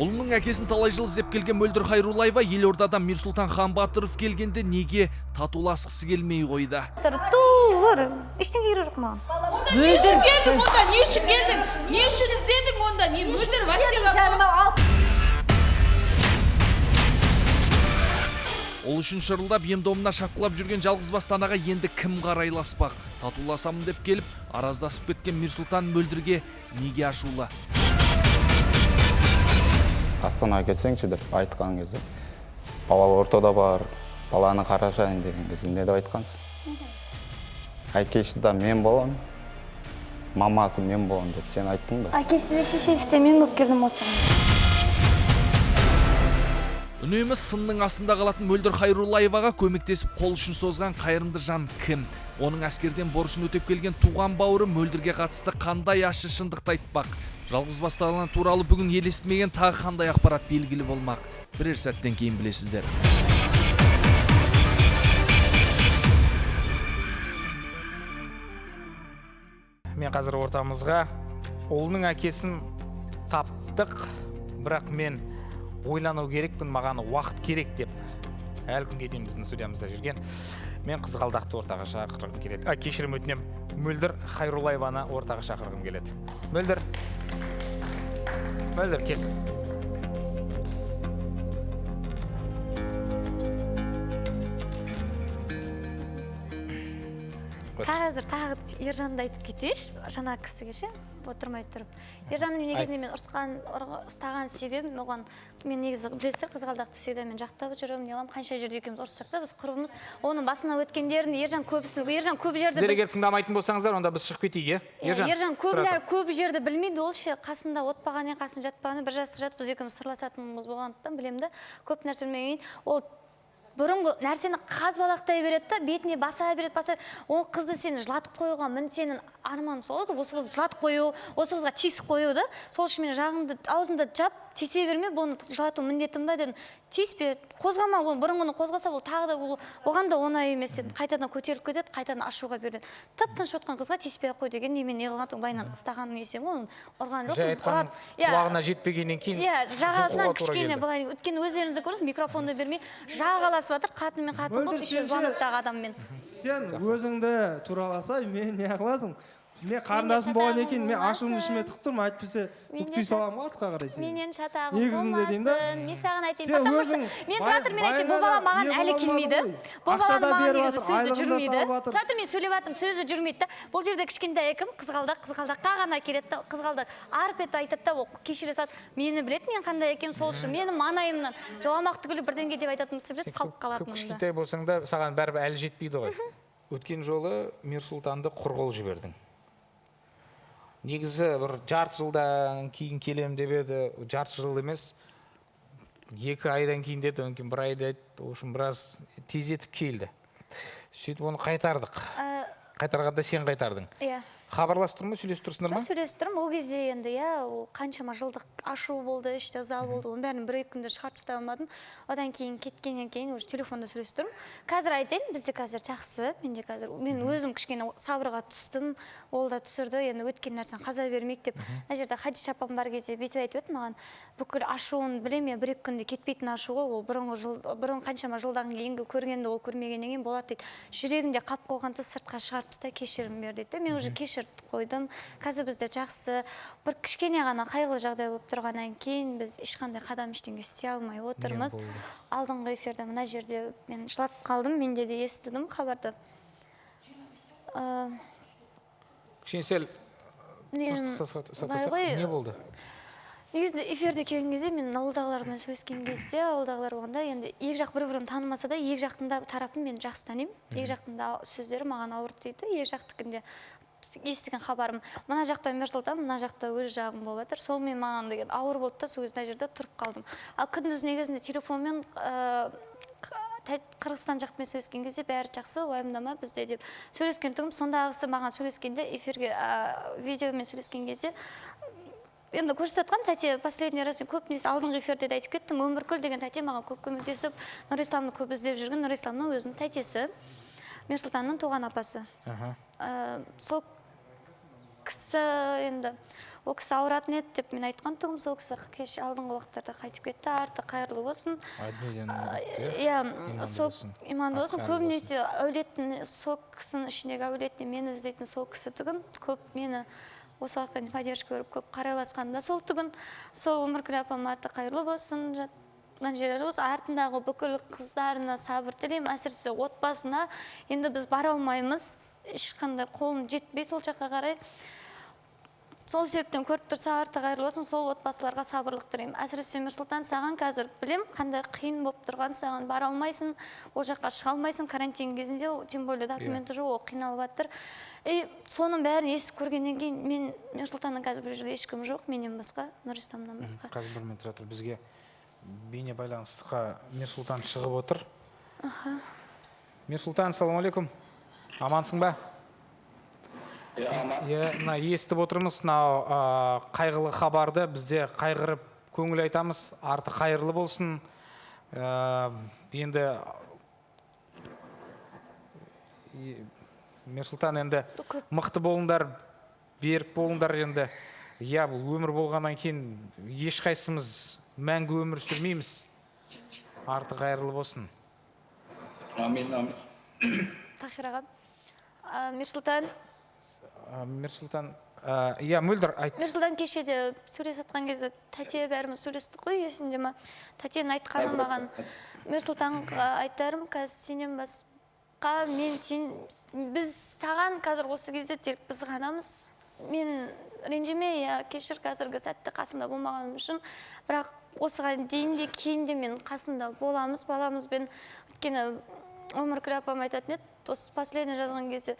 Ұлының әкесін талай жыл іздеп келген Мөлдір Хайруллаева елордадан Мирсұлтан Ханбатыров келгенде неге татуласқысы келмей қойды? Тур, ештеңе керек жоқ маған. Онда не үшін келдің? Онда не үшін келдің? Не үшін іздедің онда? Не, Мөлдір, вообще? Жаным ау, ал. Ол үшін шырылдап ем-домына шапқылап жүрген жалғыз басты анаға енді кім қарайласпақ? Татуласамын деп келіп, араздасып кеткен Мирсұлтан Мөлдірге неге ашулы? Астанаға келсеңші деп айтқан кезде, бала ортада бар, баланы қарашайын деген кезде не деп айтқансың? Әкесі де мен боламын, мамасы мен боламын деп сен айттың ба? Әкесі де, шешесі де мен болып келдім осыған. Үнемі сынның астында қалатын Мөлдір Хайруллаеваға көмектесіп қол ұшын созған қайырымды жан кім? Оның әскерден борышын өтеп келген туған бауыры Мөлдірге қатысты қандай ащы шындықты айтпақ? Жалғыз басты ана туралы бүгін ел естімеген тағы қандай ақпарат белгілі болмақ? Бірер сәттен кейін білесіздер. Мен қазір ортамызға ұлының әкесін таптық, бірақ мен ойлану керекпін, маған уақыт керек деп әлі күнге дейін біздің студиямызда жүрген мен Қызғалдақты ортаға шақырғым келеді. Кешірім өтінемін, Мөлдір Хайруллаеваны ортаға шақырғым келеді. Мөлдір, Мөлдір, кел. Қазір тағы Ержанды айтып кетейінші, жаңа кісіге ше, отырмай тұрып. Ержанның негізінде мен ұрысқан, ұстаған себебім оған, мен негізі білесіздер, Қызғалдақты всегда мен жақтап жүремін, не қыламын, қанша жерде екеуміз ұрыссақ та, біз құрбымыз, оның басынан өткендерін Ержан көбісін, Ержан көп жерді Сіздер егер тыңдамайтын болсаңыздар, онда біз шығып кетейік, иә? Ержан, Ержан көп, тұра тұр. көп жерді білмейді, ол ше қасында отпағаннан, қасында жатпағаннан, бір жастық жатып біз екеуміз сырласатынымыз болғандықтан білемін да, көп нәрсе білмегеннен кейін ол бұрынғы нәрсені қазбалақтай береді да, бетіне баса береді, баса. Ол қызды сен жылатып қоюға мін, сенің арманың сол ғой, осы қызды жылатып қою, осы қызға тиісіп қою да. Сол үшін мен жағыңды, аузыңды жап, тиісе берме, бұны жылату міндетім ба дедім. Тиіспе, қозғама, ол бұрынғыны қозғаса, ол тағы да ол оған да оңай емес дедім. Қайтадан көтеріліп кетеді, қайтадан ашуға береді. Тып-тыныш отқан қызға тиіспей ақ қой деген немен не қылған, былайынан ұстағанның есебі ғой, оны ұрған Жай жоқпын. айтқан Ұрады. Иә. құлағына жетпегеннен кейін Иә, жағасынан жұлқуға тура кішкене келді. былай, өйткені өздеріңіз де көрдіңіз, микрофонды бермей жағаласып жатыр, қатынмен қатын болып, Мөлдір, еще сен ше- звоноктағы адаммен. Сен өзіңді тураласа, мен не қыласың? Мен қарындасым болғаннан кейін мен ашуымды ішіме тығып тұрмын, әйтпесе бүктей саламын ғой артқа қарай сені. Менен шатағым Негізінде деймін да. болмасын. Мен саған айтайын, Сен потому что өзің мен тұра тұр, мен айтайын, бұл бала байларға маған ие әлі бола келмейді. алмадың ғой. Бұл Ақша баланың да маған беріп негізі жатыр, сөзі айлығын да жүрмейді. салып жатыр. Тұра тұр, мен сөйлеп жатырмын, сөзі жүрмейді да. Бұл жерде кішкентай кім? Қызғалдақ, Қызғалдаққа ғана келеді да, Қызғалдақ арп етіп айтады да, ол кешіре салады. Мені біледі, мен қандай екенмін, сол үшін менің маңайымнан жоламақ түгілі бірдеңе деп айтатынымды біледі, салып Көп қалатынымды. кішкентай болсаң да, саған бәрібір әлі жетпейді ғой. Өткен жолы Мирсұлтанды құр қол жібердің. Негізі бір жарты жылдан кейін келем деп еді, жарты жыл емес, 2 айдан кейін деді, одан кейін бір айда айтты, в общем, біраз тездетіп келді. Сөйтіп оны қайтардық. Қайтарғанда сен қайтардың. Иә. Хабарласып тұр ма, сөйлесіп тұрсыңдар ма? Жоқ, сөйлесіп тұрмын. Ол кезде енді, иә, ол қаншама жылдық ашу болды, іште ыза болды, оның бәрін бір-екі күнде шығарып тастай алмадым. Одан кейін кеткеннен кейін уже телефонда сөйлесіп тұрмын. Қазір айтайын, бізде қазір жақсы, менде қазір, мен өзім кішкене сабырға түстім, ол да түсірді, енді өткен нәрсені қаза бермейік деп. Мына жерде Хадиша апам бар кезде бүйтіп айтып еді маған, бүкіл ашуын білемін, иә, бір-екі күнде кетпейтін ашу ғой, ол бұрынғы жыл, бұрын қаншама жылдан кейінгі көргенді ол көрмегеннен кейін болады дейді. Жүрегінде қалып қойғанды сыртқа шығарып таста, кешірім бер дейді. Мен уже кешіріп қойдым. Қазір бізде жақсы, бір кішкене ғана қайғылы жағдай болып тұрғаннан кейін біз ешқандай қадам ештеңе істей алмай отырмыз. Алдыңғы эфирде мына жерде мен жылап қалдым, менде де естідім хабарды. Кішкене сәл Мен тыныштық былай сақтасақ, ғой, не болды? Негізінде эфирде келген кезде мен ауылдағылармен сөйлескен кезде, ауылдағылар болғанда енді екі жақ бір-бірін танымаса да, екі жақтың да тарапын мен жақсы танимын. Екі жақтың да сөздері маған ауыр тиді, екі жақтікінде естіген хабарым. Мына жақта Мирсұлтан, мына жақта өз жағым болып жатыр. Сол мен маған деген ауыр болды да, сол кезде мына жерде тұрып қалдым. Ал күндіз негізінде телефонмен Қырғызстан жақтымен сөйлескен кезде бәрі жақсы, уайымдама бізде деп сөйлескен тұғым. Сондағысы маған сөйлескенде эфирге, видеомен сөйлескен кезде енді көрсетіп жатқан тәте последний раз көп несі алдыңғы эфирде де айтып кеттім. Өміркүл деген тәте маған көп көмектесіп, Нұрисламды көп іздеп жүрген Нұрисламның өзінің тәтесі, Мирсұлтанның туған апасы. Сол Кісі енді, ол кісі ауыратын еді деп мен айтқан тұғым, сол кісі кеше алдыңғы уақыттарда қайтып кетті, арты қайырлы болсын. Иә, сол иманды болсын. Көбінесе әулеттің, сол кісінің ішіндегі әулетіне мені іздейтін сол кісі түгін, көп мені осы уақытқа дейін поддержка беріп, көп қарайласқан да сол түгін. Сол Өміргүл апам арты қайырлы болсын, жатқан жерлері болсын, артындағы бүкіл қыздарына сабыр тілеймін, әсіресе отбасына. Енді біз бара алмаймыз, ешқандай қолым жетпейді ол жаққа қарай. Сол себептен көріп тұрса, арты қайырлы болсын, сол отбасыларға сабырлық тілеймін. Әсіресе Мирсұлтан, саған қазір білем қандай қиын болып тұрған, саған бара алмайсың, ол жаққа шыға алмайсың карантин кезінде, тем более документі жоқ, ол қиналып жатыр. И соның бәрін естіп көргеннен кейін мен Мирсұлтанның қазір бұл жерде ешкім жоқ менен басқа, Нұрисламнан басқа. Қазір бір минут тұра тұр, бізге бейне байланысқа Мирсұлтан шығып отыр. Мирсұлтан, ассалаумағалейкум. Амансың ба? Иә, мына естіп отырмыз мынау қайғылы хабарды, бізде қайғырып көңіл айтамыз, арты қайырлы болсын. Енді Мирсұлтан, енді мықты болыңдар, берік болыңдар енді. Иә, бұл өмір болғаннан кейін ешқайсымыз мәңгі өмір сүрмейміз. Арты қайырлы болсын. Амин, амин. Тахир аға, Мирсұлтан. Мирсұлтан, иә, Мөлдір, айт. Мирсұлтан, кеше де сөйлесіп жатқан кезде тәте бәріміз сөйлестік қой, есіңде ме? Тәтенің айтқаны маған, Мирсұлтанға айтарым, қазір сенен басқа мен сен, біз саған қазір осы кезде тек біз ғанамыз. Мен ренжіме, иә, кешір қазіргі сәтте қасында болмағаным үшін, бірақ осыған дейін де кейін де мен қасында боламыз баламызбен. Өйткені Өміргүл апам айтатын еді, осы последний жазған кезде,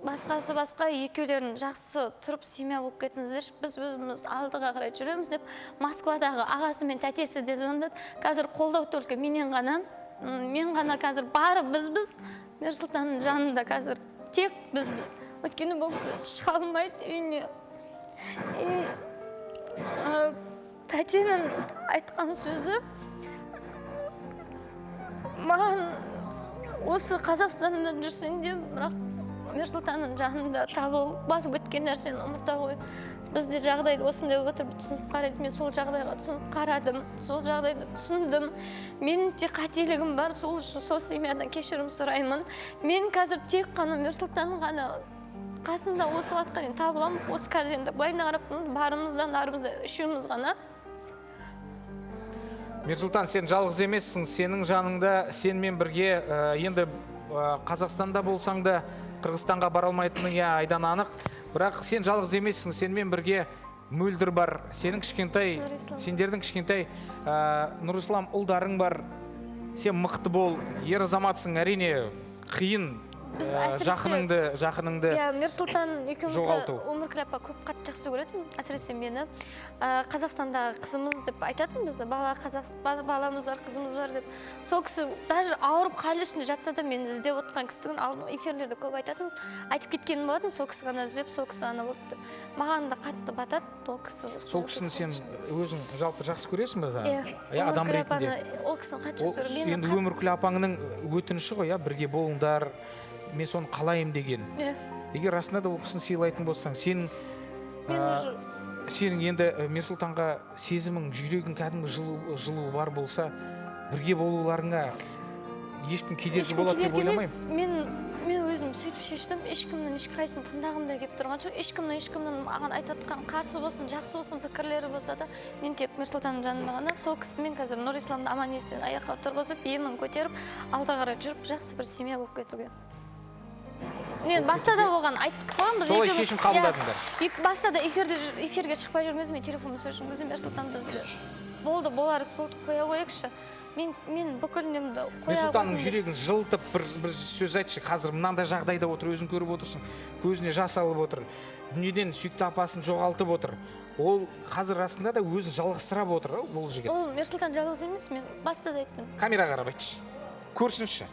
басқасы басқа, екеулерін жақсы тұрып семья болып кетсіңіздерші, біз өзіміз алдыға қарай жүреміз деп. Москвадағы ағасы мен тәтесі де звондады. Қазір қолдау только менен ғана, мен ғана қазір бары бізбіз Мирсұлтанның жанында, қазір тек бізбіз. Өйткені бұл кісі шыға алмайды үйіне. И тәтенің айтқан сөзі маған, осы Қазақстанда жүрсең де, бірақ Мирсұлтанның жанында табыл, басып өткен нәрсені ұмыта ғой. Бізде жағдай осындай болып отыр, түсініп қарайды. Мен сол жағдайға түсініп қарадым, сол жағдайды түсіндім. Менің де қателігім бар, сол үшін сол семьядан кешірім сұраймын. Мен қазір тек қана Мирсұлтан ғана қасында осы уақытқа дейін табыламын. Осы қазір енді былайына қарап тұрмын, барымыздан арымызда үшеуміз ғана. Мирсұлтан, сен жалғыз емессің, сенің жаныңда сенімен бірге енді Қазақстанда болсаң да Қырғызстанға бара алмайтының, иә, айдан анық. Бірақ сен жалғыз емессің, сенімен бірге Мөлдір бар, сенің кішкентай, сендердің кішкентай Нұрислам ұлдарың бар. Сен мықты бол, ер азаматсың, әрине қиын. Біз әсіресе Жақыныңды иә, Мирсұлтан екеумізді жоғалту. Өміргүл апа көп қатты жақсы көретін, әсіресе мені. Қазақстандағы қызымыз деп айтатын бізді, бала баламыз бар, қызымыз бар деп. Сол кісі даже ауырып хал үстінде жатса да мені іздеп отқан кісі түгін, алдын эфирлерде көп айтатын, айтып кеткен болатын, сол кісі ғана іздеп, сол кісі ғана болды деп. Маған да қатты батады ол кісі. Сол кісіні сен өзің жалпы жақсы көресің бе? Иә, Иә, адам Өміргүл ретінде. апаны, ол кісіні қатты жақсы көремін. Мені енді қатты- Өміргүл апаңның өтініші ғой, иә, бірге болыңдар, мен соны қалаймын деген. Иә. Егер расында да ол кісіні сыйлайтын болсаң, сен Мен уже сенің енді Мирсұлтанға сезімің, жүрегің кәдімгі жылу бар болса, бірге болуларыңа ешкім кедергі ешкім болады деп кедергі ойламаймын. емес. Мен өзім сөйтіп шештім, ешкімнің ешқайсысын тыңдағым да келіп тұрған жоқ, ешкімнің маған айтып жатқан қарсы болсын, жақсы болсын пікірлері болса да, мен тек Мирсұлтанның жанында ғана, сол кісімен қазір Нұрисламды аман есен аяққа тұрғызып, емін көтеріп, алға қарай жүріп, жақсы бір семья болып кетуге. Мен баста да оған айтып қойғанмын, біз Солай екеуміз- шешім қабылдадыңдар. Иә, баста да эфирге шықпай жүрген кезде, мен телефонмен сөйлесіп жүрген кезде, Мирсұлтан бізді болды, болар іс болды, қоя қояйықшы. Мен бүкіл немді қоя Мирсұлтанның қойдым. жүрегін жылытып бір сөз айтшы. Қазір мынандай жағдайда отыр, өзің көріп отырсың, көзіне жас алып отыр, дүниеден сүйікті апасын жоғалтып отыр. Ол қазір расында да өзін жалғызсырап отыр, ол жігіт. Ол Мирсұлтан жалғыз емес, мен баста да айттым. Камераға қарап айтшы, көрсінші,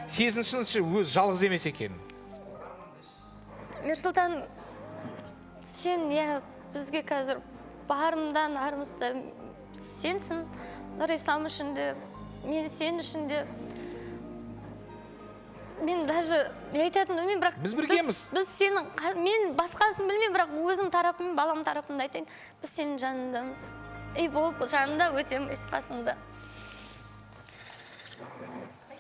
сезіншінші өз жалғыз емес екенін. Мирсұлтан, сен, иә, бізге қазір барымдан арымызда сенсің, Нұрислам үшін де, мен сен үшін де. Мен даже не айтатынымды білмеймін, бірақ Біз біргеміз. Біз сенің, мен басқасын білмеймін, бірақ өзім тарапым, балам тарапымды айтайын, біз сенің жаныңдамыз. И болып жанында өтеміз, қасыңда.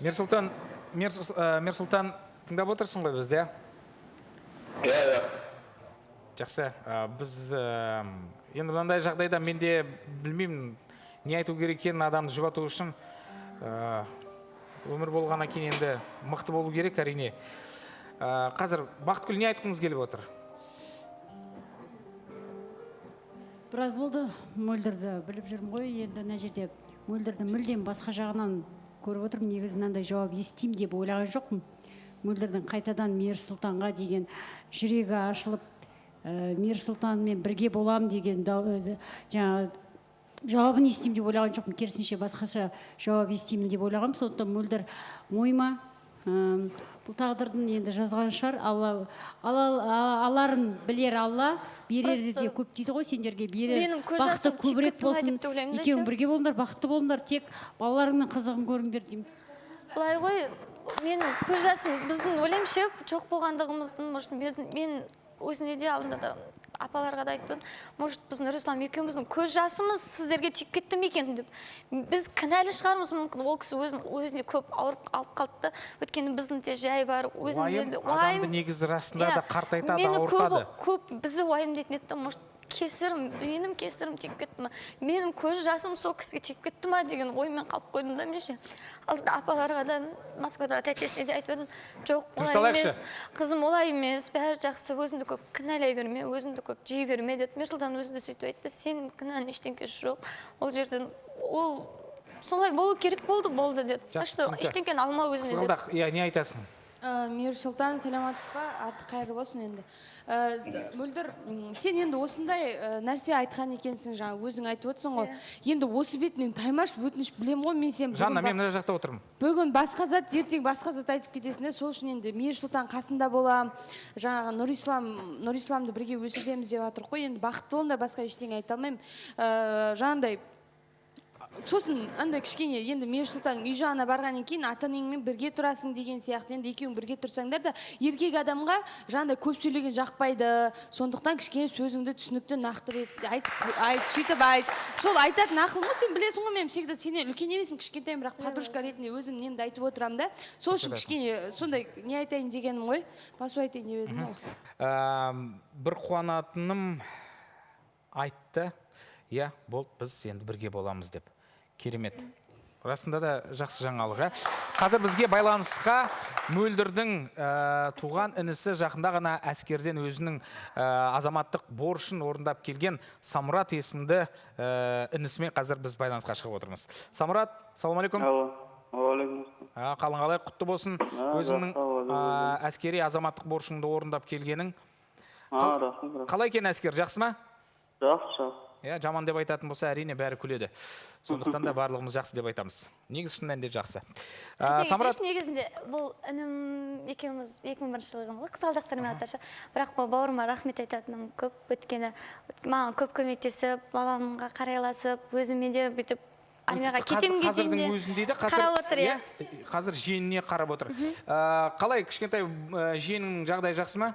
Мерсұлтан, Мерсұлтан, тыңдап отырсың ғой бізді, иә? Иә. Жақсы. Біз енді мынандай жағдайда мен де білмеймін не айту керек екенін адамды жұбату үшін. Өмір болғаннан кейін енді мықты болу керек әрине. Қазір Бақытгүл, не айтқыңыз келіп отыр? Біраз болды Мөлдірді біліп жүрмін ғой. Енді мына жерде Мөлдірді мүлдем басқа жағынан көріп отырмын. Негізі мынандай жауап естимін деп ойлаған жоқпын. Мөлдірдің қайтадан Мейірсұлтанға деген жүрегі ашылып, Мейірсұлтанмен бірге болам деген жаңа жауабын естимін деп ойлаған жоқпын. Керісінше басқаша жауап естимін деп ойлағанмын. Сондықтан Мөлдір мойыма, бұл тағдырдың енді жазған шығар. Алла, аларын білер Алла, берері де көп дейді ғой сендерге, берер Менің көз бақыты жасым тиіп көбірек кетті ма болсын. деп те ойлаймын да Екеуің ше. бірге болыңдар, бақытты болыңдар, тек балаларыңның қызығын көріңдер деймін. Былай ғой, менің көз жасым біздің ойлаймын ше, жоқ болғандығымыздың, может, мен өзіне де алдында да апаларға да айттым, может, біз Нұрислам екеуміздің көз жасымыз сіздерге тиіп кетті ме екен деп. Біз кінәлі шығармыз мүмкін, ол кісі өзіне көп ауырып алып қалды да, өйткені біздің де жай бар, өзінде Уайым де адамды уайым. негізі расында да Иә, қартайтады, мені ауыртады. көп бізді уайымдайтын еді да, может, кесірім, менің кесірім тиіп кетті ма, менің көз жасым сол кісіге тиіп кетті ма деген оймен қалып қойдым да мен ше. Алдында апаларға да, Москвада тәтесіне де айтып едім, жоқ, олай Дұрысталайықшы. емес, қызым, олай емес, бәрі жақсы, өзіңді көп кінәлай берме, өзіңді көп жей берме деді. Мерсұлтан өзі де сөйтіп айтты, сенің кінәң ештеңкесі жоқ, ол жерден ол солай болу керек болды, болды деді. Жақсы, Что, түсінікті. ештеңкені алма өзіңе деді. Қызғалдақ, иә, не айтасың? Мейірсұлтан, саламатсыз ба? Арты қайырлы болсын енді. Мөлдір, сен енді осындай нәрсе айтқан екенсің, жаңа өзің айтып отырсың ғой. Енді осы бетінен таймаш, өтініш білем ғой, мен сен бүгін Жанна, мен мына жақта отырмын. Бүгін басқа зат, ертең басқа зат айтып кетесің де, сол үшін енді Мейірсұлтан қасында болам, жаңағы Нұрисламды бірге өсіреміз деп жатырмық қой. Енді бақытты болыңдар, басқа ештеңе айта алмаймын. Жаңағындай сосын андай кішкене енді Мейірсұлтанның үй жағына барғаннан кейін ата-енеңмен бірге тұрасың деген сияқты, енді екеуің бірге тұрсаңдар да еркек адамға жаңағыдай көп сөйлеген жақпайды, сондықтан кішкене сөзіңді түсінікті нақты айтып, айт, сөйтіп айт. Сол айтатын ақылым ғой, сен білесің ғой, мен всегда сенен үлкен емеспін, кішкентаймын, бірақ подружка ретінде өзім немді айтып отырамын да. Сол үшін кішкене сондай не айтайын дегенім ғой, басу айтайын деп едім ғой. Бір қуанатыным айтты, иә, болды, біз енді бірге боламыз деп. Керемет. Расында да жақсы жаңалық, ә? Қазір бізге байланысқа Мөлдірдің туған інісі жақында ғана әскерден өзінің азаматтық борышын орындап келген Самұрат есімді інісімен қазір біз байланысқа шығып отырмыз. Самұрат, салам алейкум. Алло, уағалейкум ассалам. Қалың қалай, құтты болсын. Өзіңнің, Жақсы, Алла разы болсын. әскери азаматтық борышыңды орындап келгенің. Рахмет, рахмет. Қалай екен әскер, жақсы ма? Жақсы, жақсы. Иә, жаман деп айтатын болса, әрине бәрі күледі. Сондықтан да барлығымыз жақсы деп айтамыз. Негізі шын мәнінде жақсы. Айта Самұрат. кетейінші, негізінде бұл інім екеуміз екі мың бірінші жылғы ғой, қызғалдақтармен аташа. Бірақ бұл бауырыма рахмет айтатыным көп, өйткені маған көп көмектесіп, баламға қарайласып, өзіме де бүйтіп армияға кетемін Қазірдің дегенде өзінде де қазір, қарап отыр, иә. иә, қазір жиеніне қарап отыр. Қалай, кішкентай жиеннің жағдайы жақсы ма?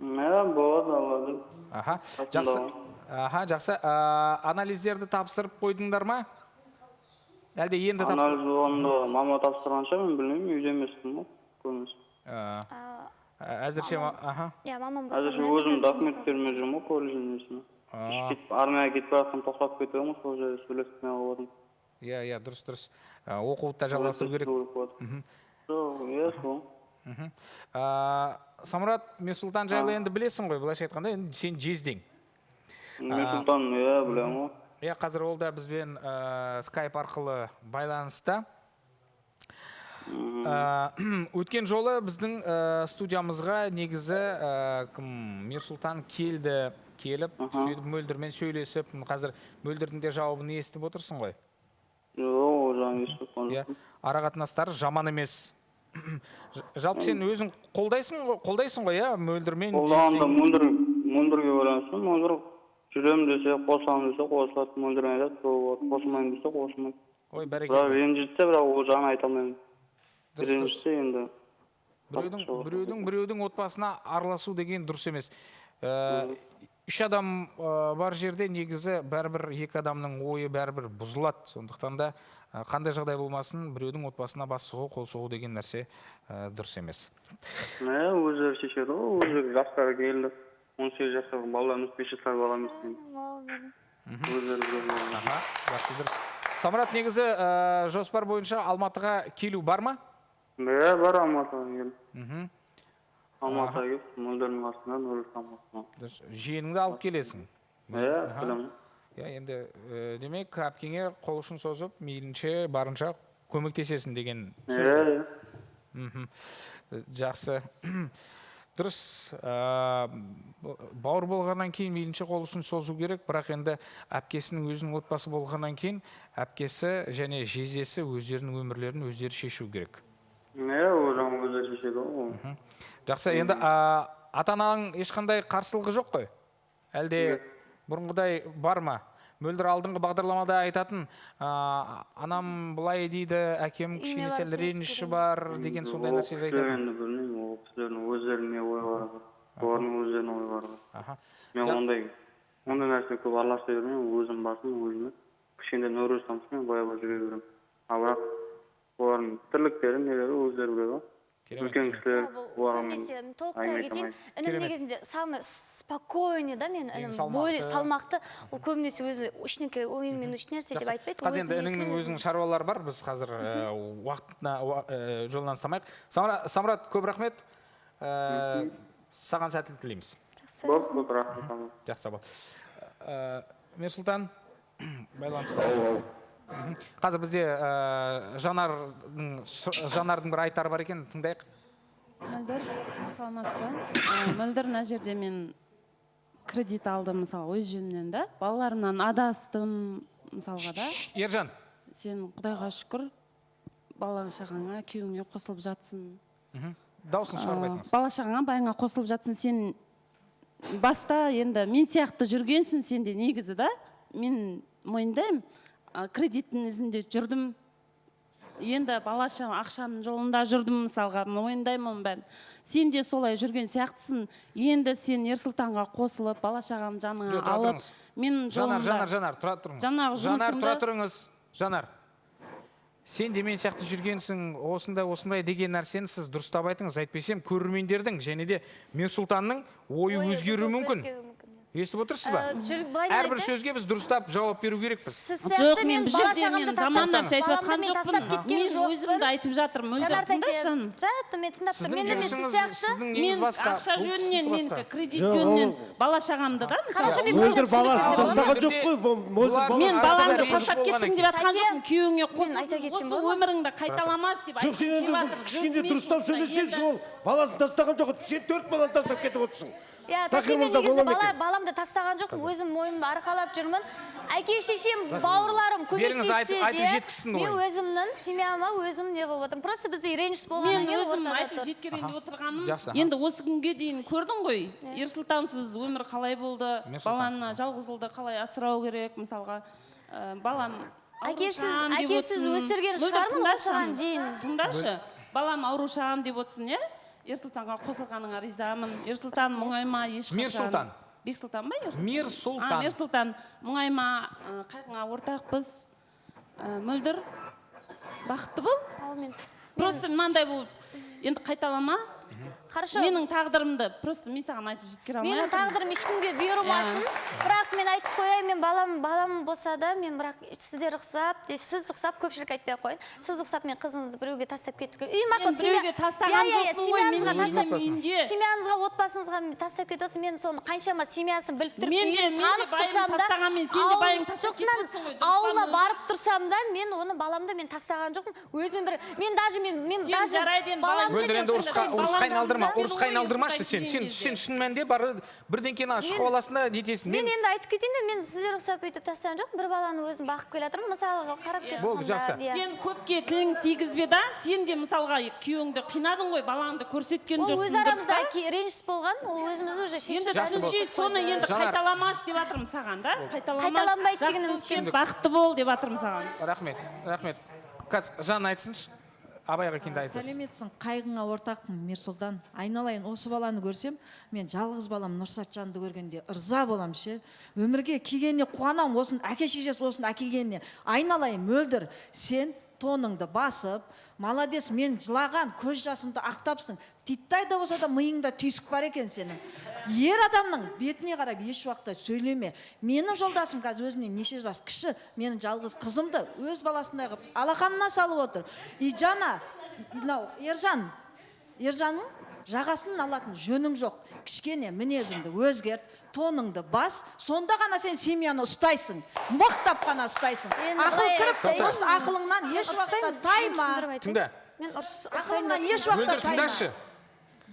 Иә, болады, Алла деп. Аха, Қасында жақсы. ғой. Аха, жақсы. Анализдерді тапсырып қойдыңдар ма? Әлде енді тапсыр- Анализ болғанда мама тапсырғанша мен білмеймін, үйде емеспін ғой, көбінесе. Әзірше аха. Иә, мамам болса, Әзірше мен өзім қазір документтермен жүрмін ғой, колледждің несіне. Армияға кетіп бара жатсам тоқтап кетіп едім ғой, сол жерде сөйлесіп не қылып отырмын. Иә, иә, дұрыс, дұрыс. Оқуды да жалғастыру керек. Жоқ, иә, сол. Самұрат, Мерсұлтан жайлы енді білесің ғой, былайша айтқанда, енді сен жездең. Мерсұлтан, иә, білемін ғой. Иә, қазір ол да бізбен скайп арқылы байланыста. Өткен жолы біздің студиямызға негізі кім, Мерсұлтан келді, келіп, сөйтіп Мөлдірмен сөйлесіп, қазір Мөлдірдің де жауабын естіп отырсың ғой. Жоқ, ол жағын естіп отырған Иә, жоқпын. ара қатынастары жаман емес. Жалпы сен өзің қолдайсың ғой, иә, Мөлдірмен Қолдағанда жездең? Мөлдірге байланысты, Мөлдір жүремін десе, қосамын десе, қосылады, Мөлдір айтады, сол болады, қосылмаймын десе, қосылмайды. Ой, Бірақ бәрекелді. ренжітсе, бірақ ол жағын айта алмаймын. Дұрыс, дұрыс. Ренжітсе енді. Біреудің отбасына араласу деген дұрыс емес. Үш адам бар жерде негізі бәрібір екі адамның ойы бәрібір бұзылады. Сондықтан да қандай жағдай болмасын, біреудің отбасына бас сұғу, қол сұғу деген нәрсе дұрыс емес. Иә, өздері шешеді ғой, өздері жастары келді. 18 жастағы бала емес, 5 жастағы бала емес. Өздері біледі. Аха, жақсы, дұрыс. Самрат, негізі жоспар бойынша Алматыға келу бар ма? Иә, бар, Алматыға келіп. Алматыға келіп, Мөлдірдің қасында, Нұрислам қасында. Дұрыс. Жиеніңді алып келесің. Иә, келемін. Иә, енді демек әпкеңе қол ұшын созып, мейлінше барынша көмектесесің деген сөз. Иә, иә. Жақсы. Дұрыс, бауыр болғаннан кейін мейлінше қол ұшын созу керек, бірақ енді әпкесінің өзінің отбасы болғаннан кейін әпкесі және жездесі өздерінің өмірлерін өздері шешу керек. Иә, ол жағын өздері шешеді ғой. Жақсы, енді ата-анаң ешқандай қарсылығы жоқ қой? Әлде бұрынғыдай бар ма? Мөлдір алдыңғы бағдарламада айтатын, анам былай дейді, әкем кішкене сәл реніші бар деген сондай нәрселер айтатын. Енді білмеймін, ол кісілердің өздерінің не ойы бар, олардың өздерінің ойы бар. Мен ондай нәрсе көп араласа бермеймін, өзім басым өзіме. Кішкентай Нұрислам мен баяу жүре беремін. Ал бірақ олардың тірліктері, нелері өздері біледі ғой. Үлкен кісілер оларға толықтай кетейін. Інім негізінде самый спокойный да, мен інім более салмақты. Ол көбінесе өзі ештеңе ойынмен ешнәрсе деп айтпайды. Қазір енді ініңнің өзінің шаруалары бар, біз қазір уақытына жолынан ұстамайық. Самрат, көп рахмет. Саған сәттілік тілейміз. Жақсы. Көп рахмет. Жақсы бол. Мерсұлтан, байланыста. Қазір бізде Жанардың бір айтары бар екен, тыңдайық. Мөлдір, саламатсыз ба? Мөлдір, мына жерде мен кредит алдым, мысалы, өз жөнімнен да. Балаларымнан адастым, мысалға да. Ержан. Сен Құдайға шүкір, бала шағаңа, күйеуіңе қосылып жатсың. Дауысын шығарып айтыңыз. Бала шағаңа, байыңа қосылып жатсың. Сен баста енді мен сияқты жүргенсің, сен де негізі да. Мен мойындаймын. Кредиттің ізінде жүрдім, енді балаша ақшаның жолында жүрдім, мысалға, мойындаймын оның бәрін. Сен де солай жүрген сияқтысың. Енді сен Ерсұлтанға қосылып, бала шағаны жаныңа алып, мен жолымда... Жанар, тұра тұрыңыз. Жанар, тұра тұрыңыз. Жанар, сен де мен сияқты жүргенсің, осындай, осындай деген нәрсені сіз дұрыстап айтыңыз. Әйтпесем көрермендердің және де Мерсұлтанның ойы өзгеруі мүмкін. Естіп отырсыз ба? Әрбір сөзге біз дұрыстап жауап беру керекпіз. Жоқ, мен бұл жерде мен жаман нәрсе айтып жатқан жоқпын. Мен өзімді айтып жатырмын. Мөлдір, тыңдашы жаным. Жарайды, мен тыңдап тұрмын. Мен де сіз сияқты. Мен ақша жөнінен, мен кредит жөнінен бала шағамды да, мысалы. Мөлдір баласын тастаған жоқ қой. Мен баламды тастап кеттім деп жатқан жоқпын. Күйеуіңе қосылып, осы өміріңді қайталамашы деп айтып келіп жатырмын. Кішкене дұрыстап сөйлесеңші, ол баласын тастаған жоқ. Сен 4 баланы тастап кетіп отырсың. Баламды тастаған жоқпын, өзім мойнымды арқалап жүрмін. Әке шешем, бауырларым көмектессе де, мен өзімнің семьяма өзім не қылып отырмын. Просто бізде реніш болғаннан кейін ортада тұр. Мен өзім айтып жеткерейін деп отырғаным, енді осы күнге дейін көрдің ғой, Ерсұлтансыз өмір қалай болды, баланы жалғыз ұлды қалай асырау керек, мысалға, балам әкесіз өсірген шығармын осыған дейін. Тыңдашы, балам аурушан деп отырсың, иә? Ерсұлтанға қосылғаныңа ризамын. Ерсұлтан, мұңайма ешқашан. Мерсұлтан. Бексұлтан ба? Мерсұлтан. Мерсұлтан, мұңайма, қайғыңа ортақпыз. Мөлдір, бақытты бол. Әумин. Просто мынандай болып, енді қайталама. Хорошо. Менің тағдырымды просто мен саған айтып жеткіре алмай. Менің тағдырым ешкімге бұйырмасын. Бірақ мен айтып қояйын, мен балам болса да, мен бірақ сіздер ұқсап, сіз ұқсап, көпшілік айтпай ақ қояйын. Сіз ұқсап мен қызыңызды біреуге тастап кеттік. Үйім арқылы біреуге тастаған жоқпын ғой, мен үйінде. Семьяңызға, отбасыңызға тастап кетіп отырсың. Мен соны қаншама семьясын біліп тұрып, үйін танып тұрсам да, ауылына барып тұрсам да, мен оны баламды мен тастаған жоқпын. Өзімен бір мен даже мен даже баламды ұрысқа айналдырма, ұрысқа айналдырмашы сен. Сен шын мәнінде бар бірдеңкені ашып аласың да нетесің. Мен енді айтып кетейін де, мен сіздер ұқсап өйтіп тастаған жоқпын. Бір баланы өзім бағып келе жатырмын. Мысалға қарап кетіп. Болды, жақсы. Сен көпке тілің тигізбе да, сен де мысалға күйеуіңді қинадың ғой, балаңды көрсеткен жоқсың. Ол өз арамызда реніш болған, ол өзіміз уже шешіп. Енді соны енді қайталамашы деп жатырмын саған да. Қайталанбайды деген үміттемін. Бақытты бол деп жатырмын саған. Рахмет, рахмет. Қазір Жан айтсыншы. Абай аға, кейін айтасыз. Сәлеметсің, қайғыңа ортақпын, Мирсұлтан. Айналайын, осы баланы көрсем, мен жалғыз балам Нұрсатжанды көргенде ырза болам ше. Өмірге келгеніне қуанамын, осының әке шешесі осыны әкелгеніне. Айналайын, Мөлдір, сен тоныңды басып, молодец, мен жылаған көз жасымды ақтапсың. Титтай да болса да миыңда түйсік бар екен сенің. Ер адамның бетіне қарап еш уақытта сөйлеме. Менің жолдасым қазір өзімнен неше жас кіші, менің жалғыз қызымды өз баласындай қылып алақанына салып отыр. И жаңа мынау Ержан, Ержанның жағасын алатын жөнің жоқ. Кішкене мінезіңді өзгерт, тоныңды бас, сонда ғана сен семьяны ұстайсың, мықтап қана ұстайсың. Енді Ақыл былай кіріп, айтайын. осы ақылыңнан еш уақытта Ұрыспаймын, тайма. түсіндіріп айтайын. Тыңда. Мен Ақылыңнан еш уақытта Мөлдір, тайма. тыңдашы.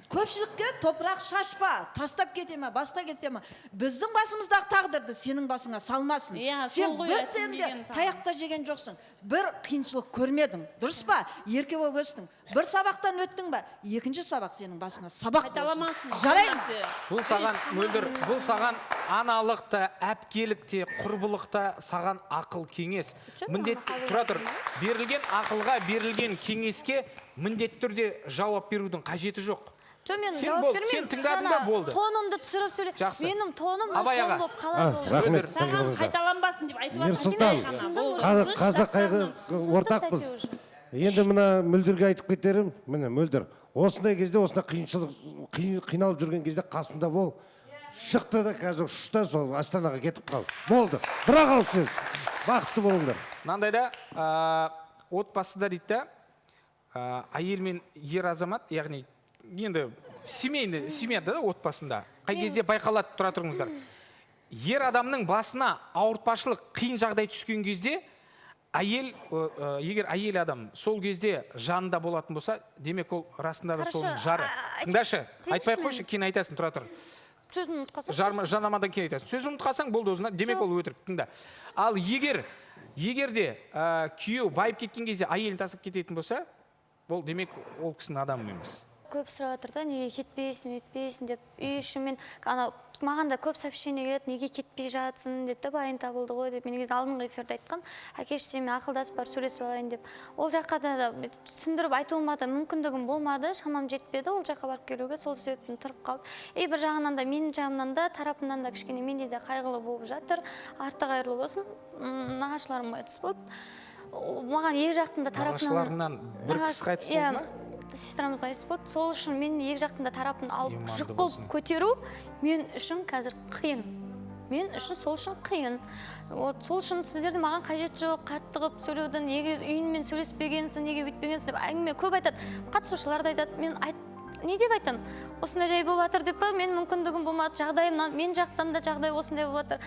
Көпшілікке топырақ шашпа, тастап кете ме, басқа кете ме, біздің басымыздағы тағдырды сенің басыңа салмасын. Иә, Сен сол ғой бір айтқым демде келген саған. таяқ та жеген жоқсың, бір қиыншылық көрмедің, дұрыс па? Ерке болып өстің, бір сабақтан өттің ба, екінші сабақ сенің басыңа сабақ болсын. Қайталамасын. Жарай ма? Бұл саған, Мөлдір, бұл саған аналық та, әпкелік те, құрбылық та, саған ақыл кеңес. Міндет тұра тұр. Берілген ақылға, берілген кеңеске міндетті түрде жауап берудің қажеті жоқ. Жоқ, мен Сен жауап бол, бермеймін. сен тыңдадың да Жаңа болды. Тоныңды түсіріп сөйле. Жақсы. Менің тоным ол Абай тон аға. болып қалады ол. Рахмет. Саған қайталанбасын деп айтып Мирсұлтан, қазақ қайғы ортақпыз. Енді мына Мөлдірге айтып кетерім, міне, Мөлдір, осындай кезде, осындай қиыншылық, қиналып жүрген кезде қасында бол. Шықты да қазір ұшты, сол Астанаға кетіп қал. Болды. Бір ақ ауыз сөз. Бақытты болыңдар. Мынандай да, отбасыда дейді да, әйел мен ер азамат, яғни енді семейный семьяда да, отбасында қай кезде байқалады, тұра тұрыңыздар. Ер адамның басына ауыртпашылық, қиын жағдай түскен кезде әйел, егер әйел адам сол кезде жанында болатын болса, демек, ол расында да Хорошо, соның жары. Тыңдашы, айтайыншы айтпай ақ мен. қойшы, кейін айтасың, тұра тұр. Сөзін ұмытып қалсам. Жарнамадан кейін айтасың. Сөзін ұмытып қалсаң болды, өзіне, демек, ол өтірік. Тыңда. Ал егер де күйеу байып кеткен кезде әйелін тастап кететін болса, ол демек ол кісінің адамы емес. Көп сұрап жатыр да, неге кетпейсің, өйтпейсің деп. Үй ішімен ана маған да көп сообщение келеді, неге кетпей жатсың деп та, байың табылды ғой деп. Мен негізі алдыңғы эфирде айтқам, әке шешеме ақылдасып барып сөйлесіп алайын деп. Ол жаққа да бүйтіп түсіндіріп айтуыма да мүмкіндігім болмады, шамам жетпеді ол жаққа барып келуге, сол себептен тұрып қалды. И бір жағынан да, менің жағымнан да, тарапымнан да кішкене менде де қайғылы болып жатыр. Арты қайырлы болсын. Нағашыларым қайтыс болды. Маған екі жақтың да тарапынан Нағашыларыңнан бір кісі қайтыс болды Иә, ма? сестрамыз қайтыс болды. Сол үшін мен екі жақтың да тарапын алып, Иманды жүк қылып болсын. көтеру мен үшін қазір қиын. Мен үшін сол үшін қиын. Вот сол үшін сіздердің маған қажет жоқ қатты қылып сөйлеудің, неге үйіңмен сөйлеспегенсің, неге бүйтпегенсің деп әңгіме көп айтады. Қатысушылар да айтады. Мен айт, не деп айтамын? Осындай жай болып жатыр деп па, мен мүмкіндігім болмады, жағдайым мен жақтан да жағдай осындай болып жатыр.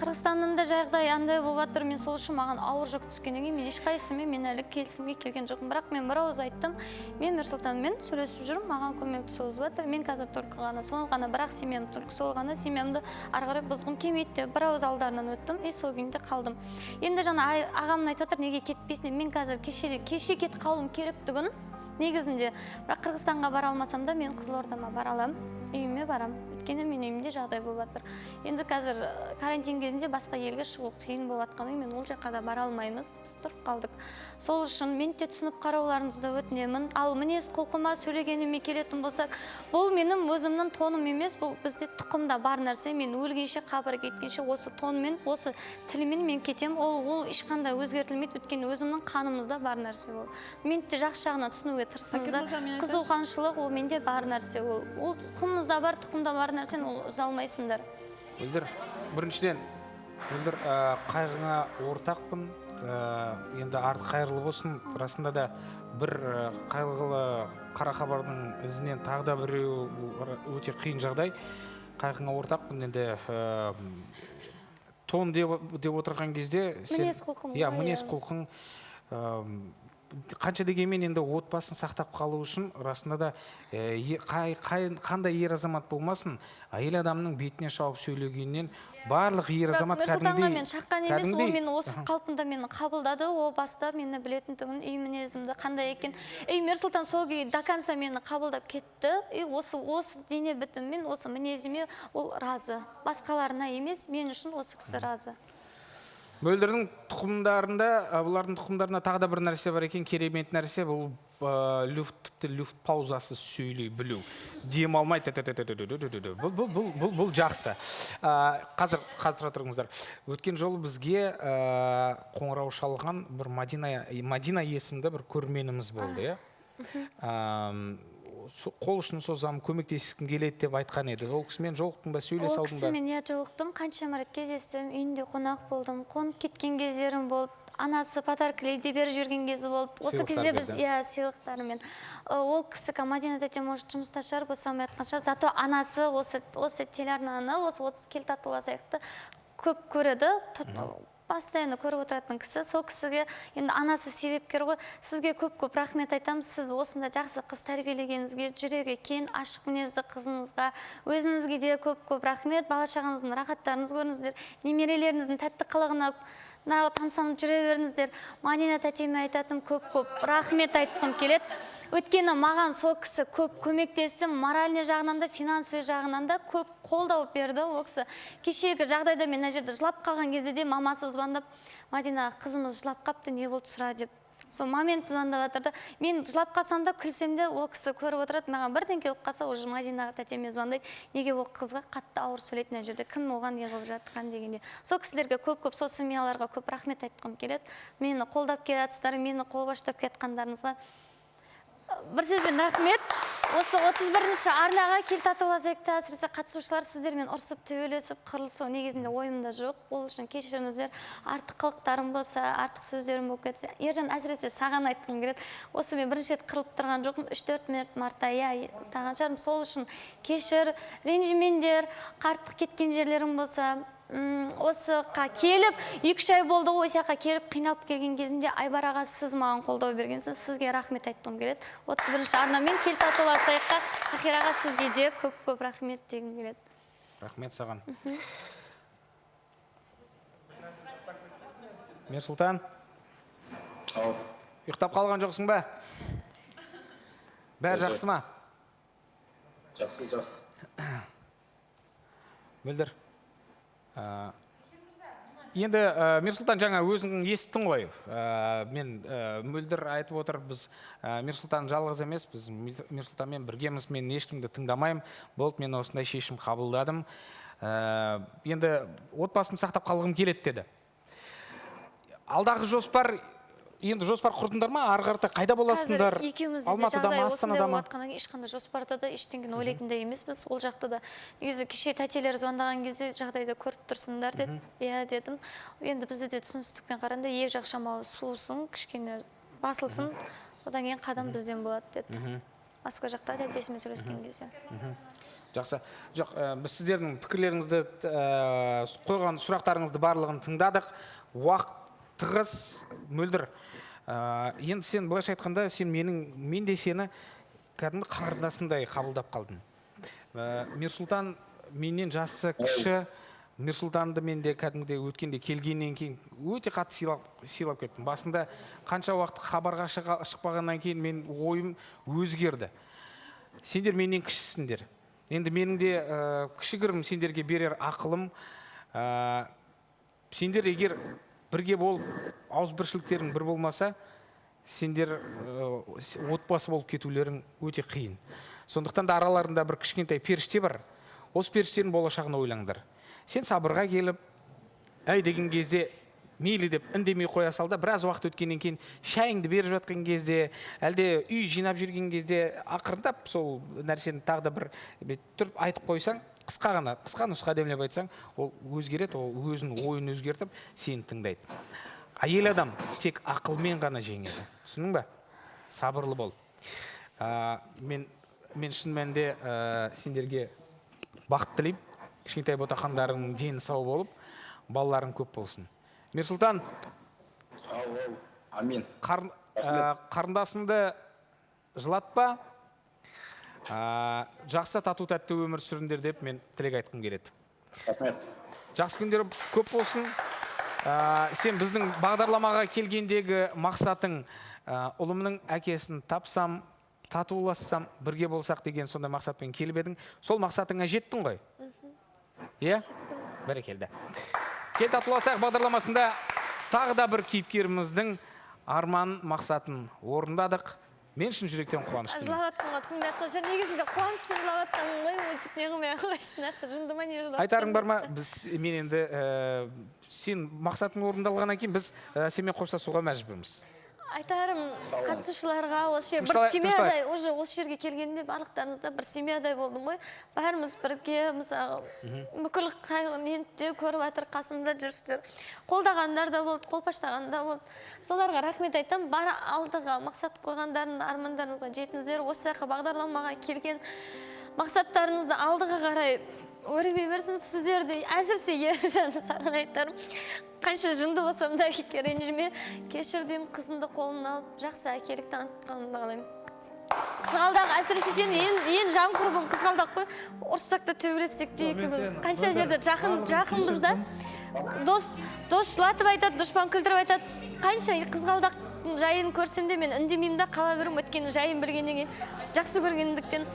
Қырғызстаннан да жағдай андай болып жатыр. Мен сол үшін маған ауыр жүк түскеннен кейін мен ешқайсысымен мен әлі келісімге келген жоқпын. Бірақ мен бір ауыз айттым. Мен Мирсұлтанмен сөйлесіп жүрмін, маған көмек созып жатыр. Мен қазір только ғана сол ғана, бірақ семьям только сол ғана, семьямды ары қарай бұзғым келмейді деп бір ауыз алдарынан өттім и сол күйінде қалдым. Енді жаңа ағам айтып жатыр, неге кетпейсің деп. Мен қазір кеше кетіп қалуым керектігін негізінде, бірақ Қырғызстанға бара алмасам да, мен Қызылордама бара аламын, үйіме барамын. Өйткені менің үйімде жағдай болып жатыр. Енді қазір карантин кезінде басқа елге шығу қиын болып жатқаннан кейін мен ол жаққа да бара алмаймыз, біз тұрып қалдық. Сол үшін мен де түсініп қарауларыңызды өтінемін. Ал мінез құлқыма, сөйлегеніме келетін болсақ, бұл менің өзімнің тоным емес, бұл бізде тұқымда бар нәрсе. Мен өлгенше, қабірге кеткенше осы тонмен, осы тілмен мен кетемін. Ол ешқандай өзгертілмейді, өйткені өзімнің қанымызда бар нәрсе ол. Мен де жақсы жағына түсінуге тырысыңыздар. Әкем мырза, мен айтайыншы. Қызуқаншылық ол менде бар нәрсе ол. Ол тұқымымызда бар, тұқымда бар нәрсені ол үзе алмайсыңдар. Мөлдір, біріншіден, Мөлдір, қайғыңа ортақпын. Енді арты қайырлы болсын. Расында да бір қайғылы қара хабардың ізінен тағы да біреу, өте қиын жағдай. Қайғыңа ортақпын. Енді тон деп отырған кезде сен Мінез құлқым Иә, ғой, мінез иә. құлқың, қанша дегенмен енді отбасын сақтап қалу үшін расында да, қандай ер азамат болмасын, әйел адамның бетіне шауып сөйлегеннен барлық ер Бірақ азамат Нұрсұлтанға мен шаққан емес, ол кәдімгідей мені осы қалпында мені қабылдады, о баста мені білетін түгін, үй мінезімді қандай екен. Ей, Мерсұлтан сол күйі до конца мені қабылдап кетті. И осы дене бітіммен, осы мінезіме ол разы. Басқаларына емес, мен үшін осы кісі разы. Мөлдірдің тұқымдарында, бұлардың тұқымдарында тағы да бір нәрсе бар екен, керемет нәрсе. Бұл Люфт, тіпті люфт паузасыз сөйлей білу, дем алмай, бұл бұл бұл бұл бұл жақсы. Қазір тұра тұрыңыздар. Өткен жолы бізге қоңырау шалған бір Мадина есімді бір көрерменіміз болды, иә. Қол ұшын созамын, көмектескім келеді деп айтқан еді. Ол кісімен жолықтың ба, сөйлесе Ол алдың ба? кісімен, иә, жолықтым, қаншама рет кездестім, үйінде қонақ болдым, қонып кеткен кездерім болды, анасы подаркілей де беріп жіберген кезі болды. Осы Сыйлықтар кезде біз, берді. иә, сыйлықтарымен. Ол кісі, Мадина тәте, может, жұмыста шығар, босамай жатқан шығар, зато анасы осы телеарнаны, осы 30 кел татуласайықты көп көреді, постоянно көріп отыратын кісі. Сол кісіге енді анасы себепкер ғой. Сізге көп көп рахмет айтамыз, сіз осындай жақсы қыз тәрбиелегеніңізге, жүрегі кең, ашық мінезді қызыңызға, өзіңізге де көп көп рахмет. Бала шағаңыздың рахаттарыңызды көріңіздер, немерелеріңіздің тәтті қылығына тамсанып жүре беріңіздер. Мадина тәтеме айтатыным, көп көп рахмет айтқым келеді, өйткені маған сол кісі көп көмектесті, моральный жағынан да, финансовый жағынан да көп қолдау берді ол кісі. Кешегі жағдайда мен мына жерде жылап қалған кезде де мамасы звондап: «Мадина, қызымыз жылап қапты, не болды, сұра», – деп. Сол момент звондап жатыр да. Мен жылап қалсам да, күлсем де, ол кісі көріп отырады. Маған бірдеңке болып қалса, уже Мадина тәтеме звондайды: «Неге ол қызға қатты ауыр сөйлейді мына жерде, кім оған не қылып жатқан?» – дегенде. Сол кісілерге көп көп, сол семьяларға көп рахмет айтқым келеді, мені қолдап келе жатсыздар, мені қолбаштап келе жатқандарыңызға бір сөзбен рахмет. Осы 31 арнаға, кел татуласайықта, әсіресе қатысушылар, сіздермен ұрсып, төбелесіп, қырылысу негізінде ойымда жоқ. Ол үшін кешіріңіздер, артық қылықтарым болса, артық сөздерім болып кетсе. Ержан, әсіресе саған айтқым келеді, осы мен бірінші рет қырылып тұрған жоқпын, 3-4 марта, иә, ұстаған шығармын. Сол үшін кешір, ренжімеңдер, қартық кеткен жерлерім болса. Осықа келіп 2-3 ай болды ғой, осы жаққа келіп қиналып келген кезімде, Айбар аға, сіз маған қолдау бергенсіз, сізге рахмет айтқым келеді. 31 арнамен кел татуласайыққа, Тахир аға, сізге де көп көп рахмет дегім келеді. Рахмет саған. Мирсұлтан, ұйықтап қалған жоқсың ба? Бәрі жақсы ма? Жақсы, жақсы. Мөлдір. Енді Мирсұлтан, жаңа өзің естідің ғой. Мен Мөлдір айтып отыр, біз Мирсұлтан жалғыз емес, біз Мирсұлтанмен біргеміз, мен ешкімді тыңдамаймын. Болды, мен осындай шешім қабылдадым. Енді отбасымды сақтап қалғым келеді деді. Алдағы жоспар, енді жоспар құрдыңдар ма? Ары қарата қайда боласыңдар? Қазір екеумізде де Алматыда жағдай ма, осындай Астанада ма? болып жатқаннан кейін ешқандай жоспарда да, ештеңені ойлайтын да емеспіз. Ол жақта да негізі кеше тәтелер звондаған кезде, жағдайды көріп тұрсыңдар деді. Иә дедім. Енді бізде де түсіністікпен қарағанда, екі жақ шамалы суысын, кішкене басылсын, одан кейін қадам бізден болады деді. Москва жақта тәтесімен сөйлескен кезде. Жақсы. Жоқ, біз сіздердің пікірлеріңізді, қойған сұрақтарыңызды барлығын тыңдадық. Уақыт тығыз, Мөлдір. Енді сен былайша айтқанда, сен менің, мен де сені кәдімгі қарындасымдай қабылдап қалдым. Мирсұлтан менен жасы кіші. Мирсұлтанды мен де кәдімгідей өткенде келгеннен кейін өте қатты сыйлап кеттім. Басында қанша уақыт хабарға шықпағаннан кейін мен ойым өзгерді. Сендер менен кішісіңдер. Енді менің де кішігірім сендерге берер ақылым, сендер егер бірге болып ауызбіршіліктерің бір болмаса, сендер отбасы болып кетулерің өте қиын. Сондықтан да араларында бір кішкентай періште бар. Осы періштенің болашағын ойлаңдар. Сен сабырға келіп, әй деген кезде мейлі деп үндемей қоя сал да, біраз уақыт өткеннен кейін шайыңды беріп жатқан кезде, әлде үй жинап жүрген кезде ақырындап сол нәрсені тағы да бір бүйтіп тұрып айтып қойсаң, қысқа ғана, қысқа нұсқа демлеп айтсаң, ол өзгереді, ол өзінің ойын өзгертіп, сені тыңдайды. Әйел адам тек ақылмен ғана жеңеді. Түсіндің бе? Сабырлы бол. Мен шын мәнінде сендерге бақыт тілеймін. Кішкентай ботақандарың дені сау болып, балаларың көп болсын. Мирсұлтан. Ау, ау, амин. Қарындасымды жылатпа. Жақсы тату тәтті өмір сүріңдер деп мен тілек айтқым келеді. Рахмет. Жақсы күндер көп болсын. Сен біздің бағдарламаға келгендегі мақсатың, ұлымның әкесін тапсам, татулассам, бірге болсақ деген сондай мақсатпен келіп едің. Сол мақсатыңа жеттің ғой? Иә? Бәрекелді. Кел татуласайық бағдарламасында тағы да бір кейіпкеріміздің арман мақсатын орындадық. Мен шын жүректен қуаныштымын. Жылап жатқанға түсінбей жатқан шығар. Негізінде қуанышпен жылап жатқаным ғой, өйтіп не қылмай қойсын, нақты жынды ма не жылап. Айтарың бар ма? Біз мен енді сен мақсатың орындалғаннан кейін біз сенімен қоштасуға мәжбүрміз. Айтарым қатысушыларға, осы жер бір семьядай, уже осы жерге келгенде барлықтарыңызда бір семьядай болдым ғой. Бәріміз бірге, мысалы, бүкіл қайғы нені де көріп жатыр, қасымда жүрсіздер. Қолдағандар да болды, қолпаштағандар да болды. Соларға рахмет айтамын. Бар алдыға мақсат қойғандарың, армандарыңызға жетіңіздер. Осы жаққа бағдарламаға келген мақсаттарыңызды алдыға қарай өрбей берсін. Сіздерді әсіресе Ержан, саған айтарым, қанша жынды болсам да ренжіме, кешір деймін. Қызымды қолымнан алып жақсы әкелік танытқанымды қалаймын. Қызғалдақ, әсіресе сен ең жан құрбым қызғалдақ қой. Ұрыссақ та төбелессек те екеуміз қанша жерде жақынбыз да. Дос жылатып айтады, дұшпан күлдіріп айтады. Қанша қызғалдақтың жайын көрсем де мен үндемеймін да қала беремін, өйткені жайын білгеннен кейін, жақсы көргендіктен.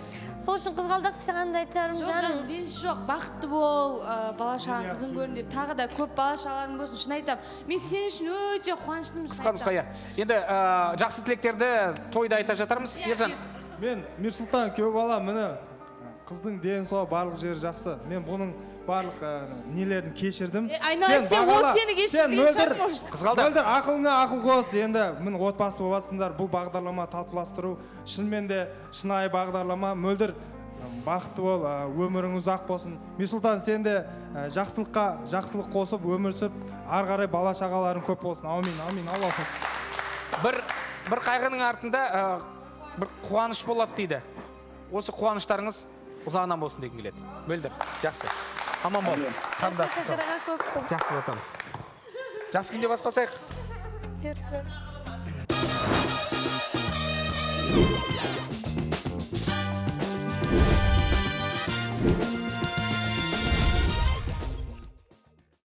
Сол үшін қызғалдақ саған да айтарым, жаным. Реніш жоқ, бақытты бол, бала шағаң қызың көріңдер, тағы да көп бала шағаларың болсын. Шын айтамын, мен сен үшін өте қуаныштымын. Қысқа нұсқа, иә. Енді жақсы тілектерді тойда айта жатармыз. Ержан. Мен Мирсұлтан күйеу бала, міне қыздың дені сау, барлық жері жақсы. Мен бұның барлық нелерін кешірдім. Айналайын, сен ол сені кешірген шығар, может. Қызғалдақ. Мөлдір, ақылына ақыл қос. Енді міне отбасы боласыңдар, бұл бағдарлама татуластыру шынымен де шынайы бағдарлама. Мөлдір, бақытты бол, өмірің ұзақ болсын. Мирсұлтан, сен де жақсылыққа жақсылық қосып, өмір сүріп, ары қарай бала шағаларың көп болсын. Аумин, аумин, Аллаху. Бір қайғының артында бір қуаныш болады дейді. Осы қуаныштарыңыз ұзағынан болсын дегім келеді. Мөлдір, жақсы. Аман бол. Қарындасым сол. Жақсы ботам. Жақсы күнде бас қосайық. Бұйырса.